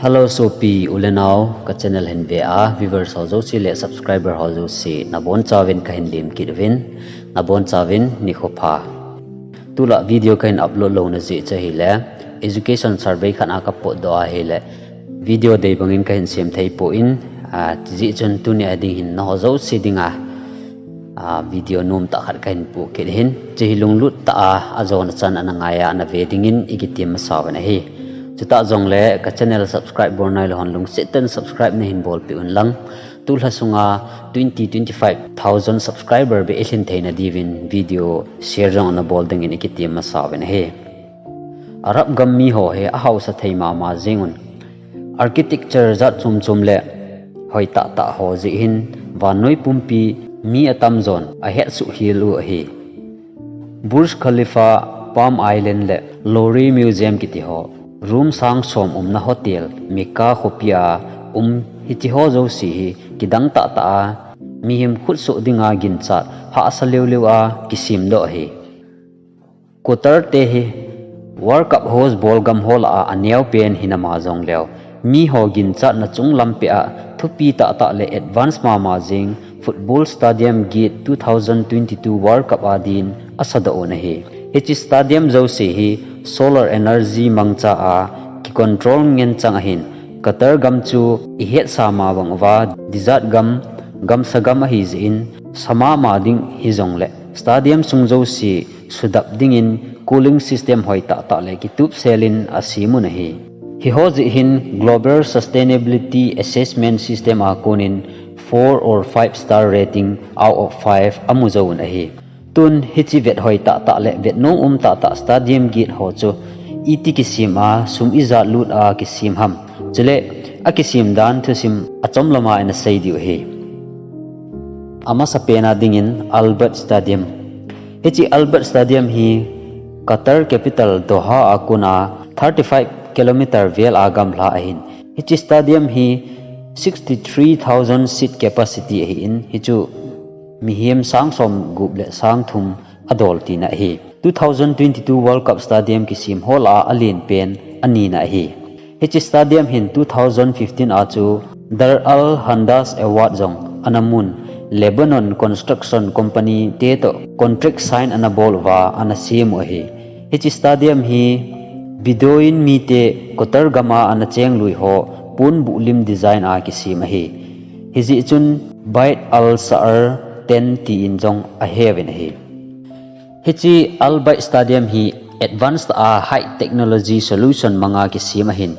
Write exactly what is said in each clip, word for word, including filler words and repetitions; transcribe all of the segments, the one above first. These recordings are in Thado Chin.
Hello sopi u le nao, ka channel hin ve a viewers ho jouse le subscriber ho jouse nabonchauvin kahin lim kit uvin, nabonchauvin nikho pha. Tulai video kahin upload louna jeh chu ahile education survey khat a kapotdoh ahile video dei bangin kahin sem thei poi, ah, hijeh chun tunia ding hin nangho jouse dinga, ah, video nomtah khat kahin poh kit ahin. Hiche hi lunglut tah a ajona chan ana ngai a nave dingin ikitem masa uvin ahi. Chutah jongle ka channel subscribe bol nailou hon lungset tah in subscribe nahin bolpeh un lang, tulha sunga twenty, twenty-five thousand subscriber beh ilhin theina diuvin video share jong nabol dingin ikitem masa uvin ahi. Arab gam miho hi ahaosa thei mama jeng un. Architecture jat chom chom le hoi tah tah ho jeh hin vannoi pumpi mi atamjon ahetsuh hel u ahi. Burj Khalifa, Palm Island le Louvre Museum kiti ho, room sang som umna hotel, Mecca khopia um, hitiho jouse hi kidang tah tah a, mihem khutsoh dinga ginchat hahsa leu leu a kisemdoh ahi. Qatar te hi World Cup host bol gam ho lah a aneopen hinama jongleu, miho ginchatna chunglam peh a thupi tah tah le advance mama jeng football stadium get two thousand twenty-two World Cup a din asadoh un ahi. Hiche stadium jouse hi solar energy mangcha a kicontrol ngenchang ahin, Qatar gam chu ihetsa ma bang uva desert gam, gamsa gam ahijeh in, sa mama ding hijongle stadium sung jouse sudap dingin cooling system hoi tah tah le kitupsel in asem un ahi. Hiho jeh hin Global Sustainability Assessment System a konin four or five star rating out of five amu jouvun ahi. Tun hiche vet hoi tah tah le vet nom um tah tah stadium get ho chu iti kisem a, sum ijat lut a kisem ham, chule akisem dan thusim achom lama ina sei diu ahi. Amasapen a dingin Albert Stadium. Hiche Albert Stadium hi Qatar capital Doha a kona thirty-five kilometer vel a gamla ahin. Hiche stadium hi sixty-three thousand seat capacity ahin, hichu mihem sang som gup le sang thum adol tina ahi. Two thousand twenty-two World Cup Stadium kisem ho lah a alenpen anina ahi. Hiche stadium hin two thousand fifteen a chu Dar al Handas Award jong ana mun, Lebanon Construction Company te toh contract sign ana bol uva ana sem u ahi. Hiche stadium hi Bedouin mite Qatar gam a ana cheng lui ho ponbuh lim design a kisem ahi. Hijeh chun Beit al Saar ten tin jong aheuvin ahi. Hiche Al Bayt Stadium hi advanced a high technology solution manga kisem ahin,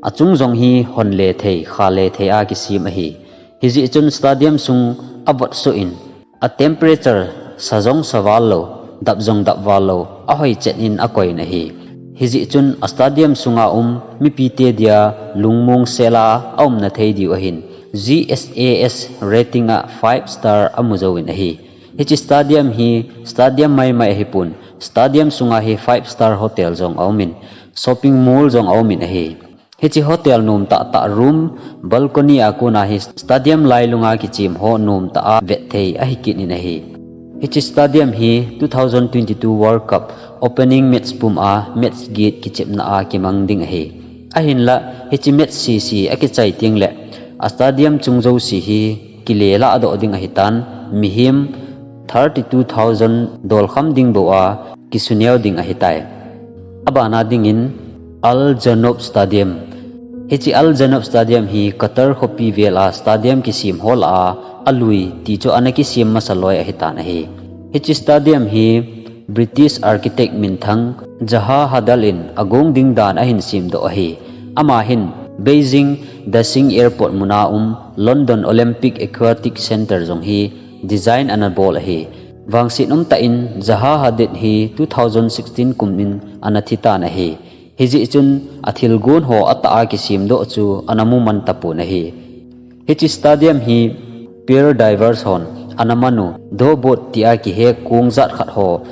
achung jong hi hon le thei, kha le thei a kisem ahi. Hijeh chun stadium sung avot soh in, a temperature sa jong sa val lou, dap jong dap val lou, ahoi chet in akoiyin ahi. Hijeh chun a stadium sunga um mipite dia lungmong sel a aumna thei diu ahin, G S A S rating a five star amu jouvin ahi. Hiche stadium hi stadium maimai ahipon, stadium sunga hi five star hotel jong aumin, shopping mall jong aumin ahi. Hiche hotel nom tah tah room, balcony a kona hi stadium lailunga kichem ho nom tah a vet thei ahi kit in ahi. Hiche stadium hi two thousand twenty-two World Cup opening match pum a match get kichepna a kimang ding ahi. Ahinlah, hiche match sese akichai tengle, a stadium chung jouse hi kile lahdoh ding ahitan, mihem thirty-two thousand dolkham ding bou a kisuneo ding ahitai. Abana dingin Al Janoub Stadium. Hiche Al Janoub Stadium hi Qatar khopi vel a stadium kisem ho lah a alui ti chu ana kisem masa loi ahitan ahi. Hiche stadium hi British architect minthang Zaha Hadid in agong ding dan ahin semdoh ahi. Ama hin Beijing Daxing Airport muna um London Olympic Aquatic Centre jong hi design ana bol ahi. Vangset umtah in Zaha Hadid hi two thousand sixteen kum in ana thitan ahi. Hijeh chun athilgon ho atah a kisemdoh chu ana muman tapon ahi. Hiche stadium hi pier divers hon ana manu, dawhbot tia kihe kong jat khat ho,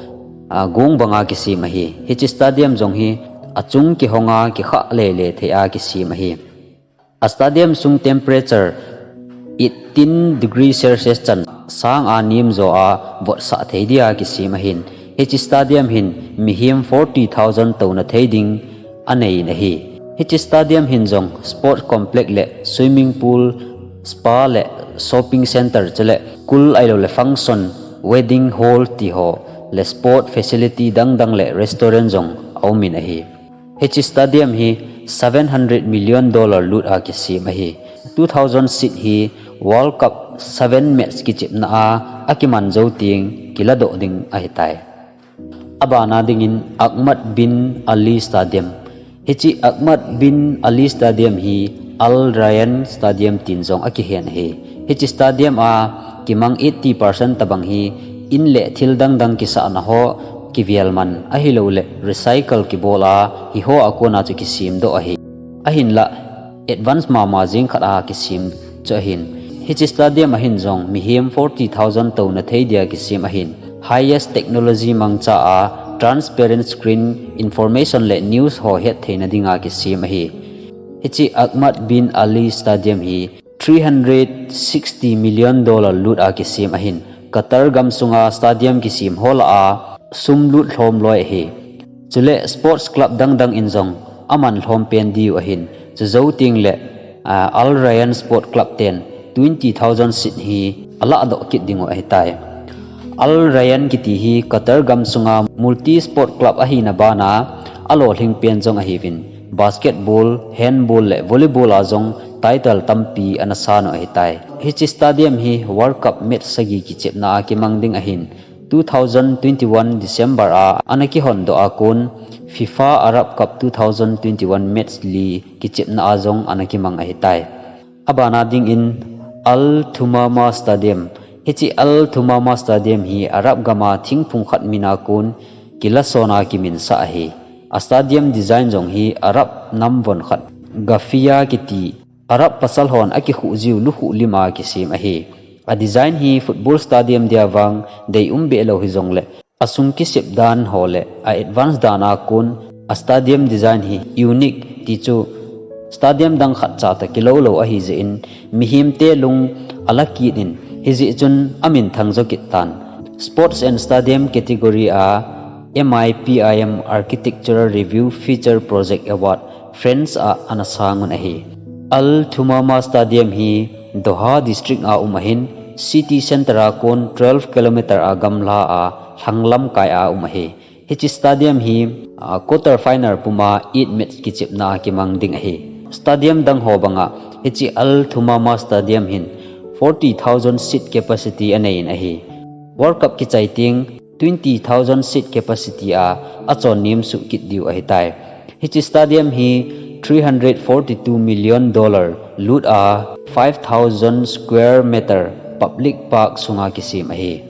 a, gong banga kisem ahi. Hiche stadium jong hi achung kihonga kikhah lele thei a kisem ahi. A stadium sung temperature eighteen degree Celsius chan sanga nemjo a votsah thei dia kisem ahin. Hiche stadium hin mihem forty thousand touna thei ding aneiyin ahi. Hiche stadium hin jong sport complex le swimming pool, spa le shopping center chule kul ahilou le function, wedding hall ti ho le sport facility dang dang le restaurant jong aum in ahi. Hiche stadium hi seven hundred million dollar lut a kisem ahi. Two thousand seat hi World Cup seven match kichepna a akiman jou teng kiladoh ding ahitai. Abana dingin Ahmad bin Ali Stadium. Hiche Ahmad bin Ali Stadium hi Al Rayyan Stadium tin jong akihen ahi. Hiche stadium a kimang eighty percent tabang hi in le thil dang dang kisahna ho kivel man ahilou le recycle kibol a hiho a kona chu kisem doh ahi. Ahinlah advance mama jeng khat a kisem chu ahin. Hiche stadium ahin jong mihem forty thousand touna thei dia kisem ahin. Highest technology mangcha a transparent screen, information le news ho hettheina dinga kisem ahi. Hiche Ahmad bin Ali Stadium hi three hundred sixty million dollar lut a kisem ahin. Qatar gam sunga stadium kisem ho lah a sum lut lhom loi ahi. Chule sports club dang dang in jong aman lhom pen diu ahin. Chujou teng le, ah, Al Rayyan Sport Club ten twenty thousand seat hi aladoh kit dingu ahitai. Al Rayyan kiti hi Qatar gam sunga multi sport club ahina bana alolhing pen jong ahiuvin. Basketball, handball le volleyball a jong title tampi ana san u ahitai. Hiche stadium hi World Cup match sagi kichepna a kimang ding ahin. Two thousand twenty-one December a ana kihon doh a kon FIFA Arab Cup two thousand twenty-one match li kichepna a jong ana kimang ahitai. Abana dingin Al Thumama Stadium. Hiche Al Thumama Stadium hi Arab gama thingphung khat mina kon kilason a kiminsah ahi. A stadium design jong hi Arab nam von khat Gafia kiti Arab pasal hon akikhuh jiu lukhuh lim a kisem ahi. A design hi football stadium dia vang deium behlou hijongle asung kisep dan ho le a advance dan a kon a stadium design hi unique ti chu stadium dang khat cha toh kilou lou ahi jeh in mihemte lung ala kit in hijeh chun amin thang jo kit tan. Sports and Stadium category a M I P I M Architectural Review Feature Project Award France a ana sang un ahi. Al Thumama Stadium hi Doha district a um ahin, city center a kon twelve kilometer a gamla a lhanglam kai a um ahi. Hiche stadium hi, ah, quarter final puma eight match kichepna a kimang ding ahi. Stadium dang ho banga hiche Al Thumama Stadium hin forty thousand seat capacity anei in ahi. World Cup kichai teng twenty thousand seat capacity a achon nem suh kit diu ahitai. Hiche stadium hi three hundred forty-two million dollar lut a five thousand square meter public park sunga kisem ahi.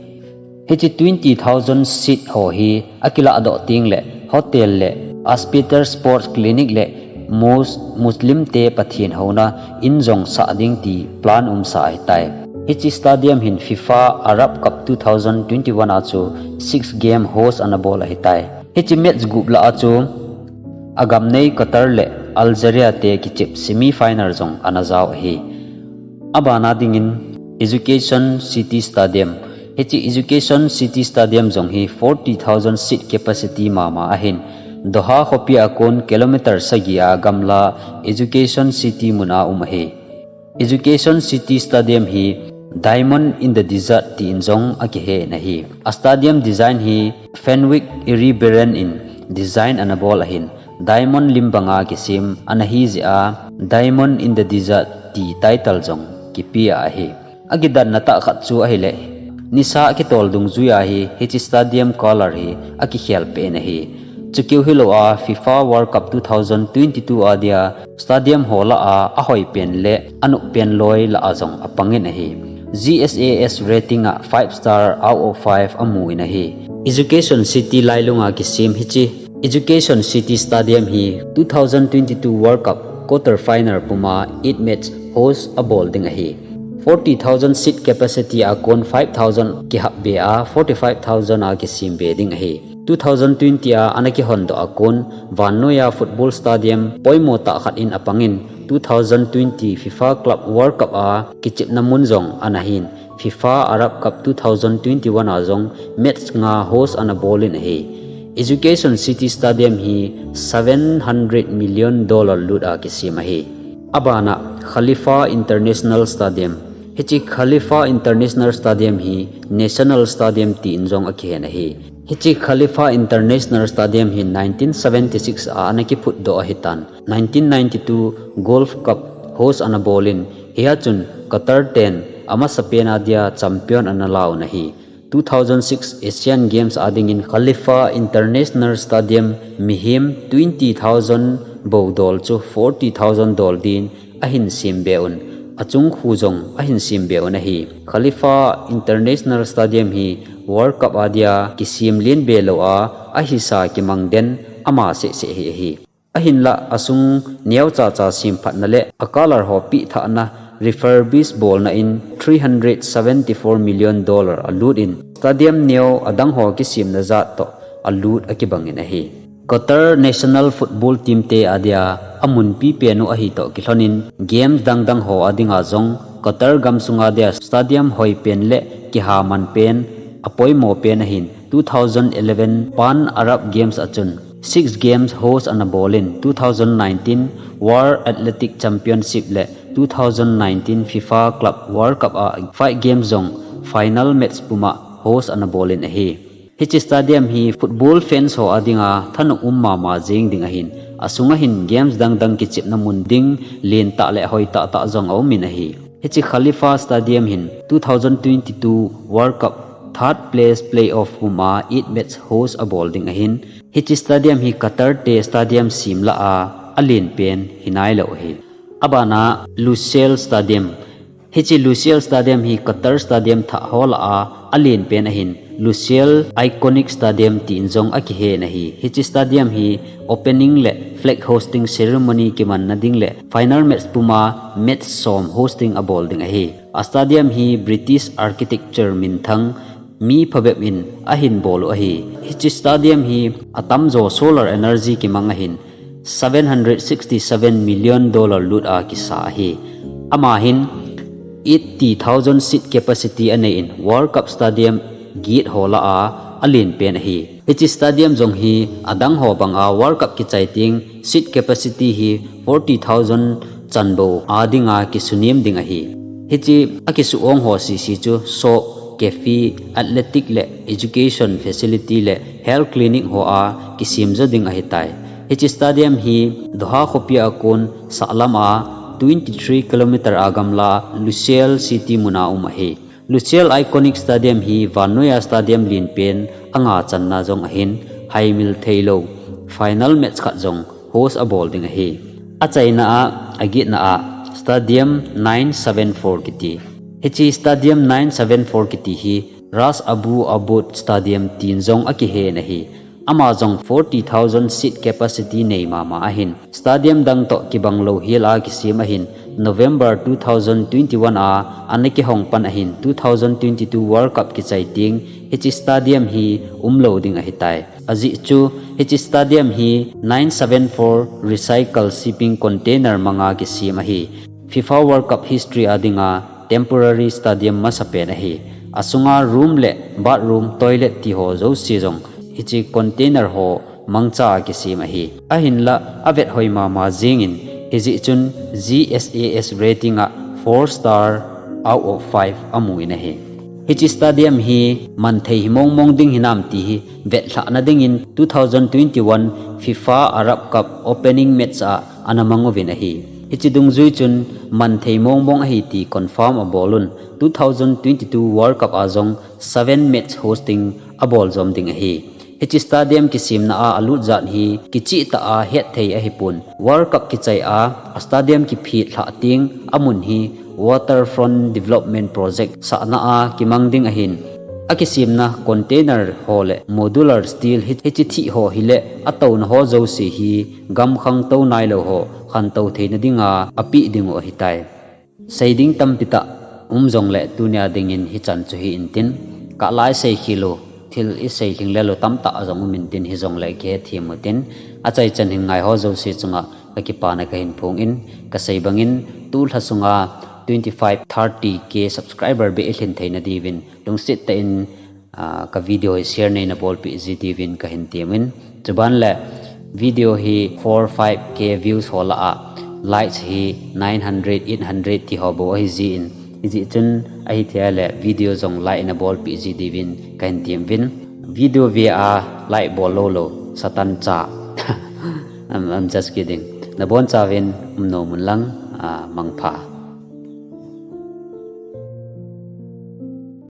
Hiche twenty thousand seat ho hi akiladoh teng le hotel le hospital, sports clinic le Mus-, Muslim te Pathen houna in jong sah ding ti plan umsa ahitai. Hiche stadium hin FIFA Arab Cup two thousand twenty-one a chu six game host ana bol ahitai. Hiche match gup lah a chu agam nei Qatar le Algeria te kichep semi final jong ana jao ahi. Abana dingin Education City Stadium. Hiche Education City Stadium jong hi forty thousand seat capacity mama ahin. Doha khopi a kon kilometer sagi a gamla Education City mun a um ahi. Education City Stadium hi Diamond in the Desert tin jong akihen ahi. A stadium design hi Fenwick Irebaren in design ana bol ahin. Diamond lim banga kisem ana hi jeh a Diamond in the Desert ti title jong kipe a ahi. Akidanna tah khat chu ahile, nisa kitol dungjui a hi hiche stadium color hi akikhel pen ahi. Chukeu hilou a FIFA World Cup two thousand twenty-two a dia stadium ho lah a ahoi pen le anop pen loi lah a jong apang in ahi. G S A S rating a five star out of five amu in ahi. Education City lailung a kisem hiche Education City Stadium hi two thousand twenty-two World Cup quarter final puma eight match host abol ding ahi. Forty thousand seat capacity a kon five thousand kihap be a forty-five thousand a kisem be ding ahi. Two thousand twenty a ana kihon doh a kon vannoiya football stadium poimo tah khat in apang in two thousand twenty FIFA Club World Cup a kichepna mun jong ana hin FIFA Arab Cup two thousand twenty-one a jong match nga host ana bol in ahi. Education City Stadium hi seven hundred million dollar lut a kisem ahi. Abana Khalifa International Stadium. Hiche Khalifa International Stadium hi National Stadium tin jong akihen ahi. Hiche Khalifa International Stadium hi nineteen seventy-six a ana kiphutdoh ahitan, nineteen ninety-two Gulf Cup host ana bolin, hia chun Qatar ten amasapen a dia champion ana lauvin ahi. Two thousand six Asian Games a dingin Khalifa International Stadium mihem twenty thousand bou dol chu forty thousand dol din ahin sem be un, achung khu jong ahin sem be un ahi. Khalifa International Stadium hi World Cup a dia kisem len be lou a, ahisa kimang den ama seh seh hi ahi. Ahinlah asung neocha cha semphatna le a color ho pehthahna refurbish bolna in three hundred seventy-four million dollar alut in, stadium neo adang ho kisemna jat toh alut akibangin ahi. Qatar National Football Team te a dia amunpi pen u ahi toh kilhonin, games dangdang ho a dinga jong Qatar gamsunga dia stadium hoipen le kihaman pen, apoimo pen ahin, two thousand eleven Pan Arab Games a chun six games host ana bolin, two thousand nineteen World Athletic Championship le two thousand nineteen FIFA Club World Cup a five games jong final match puma host ana bolin ahi. Hiche stadium hi football fans ho a dinga thanop um mama jeng ding ahin, asunga hin games dangdang kichepna mun ding lentah le hoitah tah jong aumin ahi. Hiche Khalifa Stadium hin two thousand twenty-two World Cup third place playoff puma eight match host abol ding ahin, hiche stadium hi Qatar te stadium sem lah a alen pen hinailou ahi. Abana Lusail Stadium. Hiche Lusail Stadium hi Qatar stadium thah ho lah a alen pen ahin, Lusail Iconic Stadium tin jong akihen ahi. Hiche stadium hi opening le flag hoisting ceremony kimanna ding le final match puma match som host abol ding ahi. A stadium hi British architecture minthang mi phabep in ahin bol u ahi. Hiche stadium hi atamjo solar energy kimang ahin, seven hundred sixty-seven million dollar lut a kisa ahi. Ama hin eighty thousand seat capacity anei in, World Cup stadium get ho lah a alen pen ahi. Hiche stadium jong hi adang ho banga World Cup kichai teng seat capacity hi forty thousand chan bou a dinga kisunem ding ahi. Hiche akisuong ho sese chu shop, cafe, athletic le education facility le health clinic ho a kisem jo ding ahitai. Hiche stadium hi Doha khopi a kon sahlam a twenty-three kilometer a gamla Lusail City muna um ahi. Lusail Iconic Stadium hi vannoiya stadium lenpen anga channa jong ahin, haimil theilou final match khat jong host abol ding ahi. Achaina a, agetna a, Stadium nine seven four kiti. Hiche Stadium nine seven four kiti hi Ras Abu Abud Stadium tin jong akihen ahi. Ama jong forty thousand seat capacity nei mama ahin, stadium dang toh kibang lou hel a kisem ahin, November two thousand twenty-one a ana kihong pan ahin, two thousand twenty-two World Cup kichai teng hiche stadium hi umlou ding ahitai. Ajeh chu hiche stadium hi nine seven four recycle shipping container manga kisem ahi. FIFA World Cup history a dinga temporary stadium masapen ahi. Asunga room le bathroom, toilet ti ho jouse jong hiche container ho mangcha a kisem ahi. Ahinlah avet hoi mama jengin, hijeh chun G S A S rating a four star out of five amu in ahi. Hiche stadium hi manthei hi mongmong ding hinam ti hi vetlhahna dingin two thousand twenty-one FIFA Arab Cup opening match a ana mang uvin ahi. Hiche dungjui chun manthei mongmong ahi ti confirm abol un, two thousand twenty-two World Cup a jong seven match hosting abol jom ding ahi. Hiche stadium kisemna a alut jat hi kichehtah a hetthei ahipon, World Cup kichai a, a stadium kiphet lhah teng amun hi Waterfront Development Project sahna a kimang ding ahin, akisemna container ho le modular steel hi, hiche thih ho hile atouna ho jouse hi gam khangtou nailou ho khantou theina dinga apeh diu ahitai. Seiding tampi tah um jongle tunia dingin hichan chu hi intin, kahlai seikhel u, thil isei lhinglel u tamtah jong um intin, hijongle kihethem utin, achaichan hin ngai ho jouse chunga kakipana kahin phong in, kasei bangin tulha sunga twenty-five, thirty K subscriber beh ilhin theina diuvin lungset tah in ah, ka video hi share nei na bolpeh ji diuvin kahin temin. Chuban le video hi four five K views ho lah a, likes hi nine hundred, eight hundred ti ho bou ahi jin. Hijeh chun ahithei le video jong like na bolpeh ji diuvin kahin temin. Video ve a like bol lou lou, Satan cha. I'm, I'm just kidding. Na bonchauvin umnom un lang, ah, mangpha.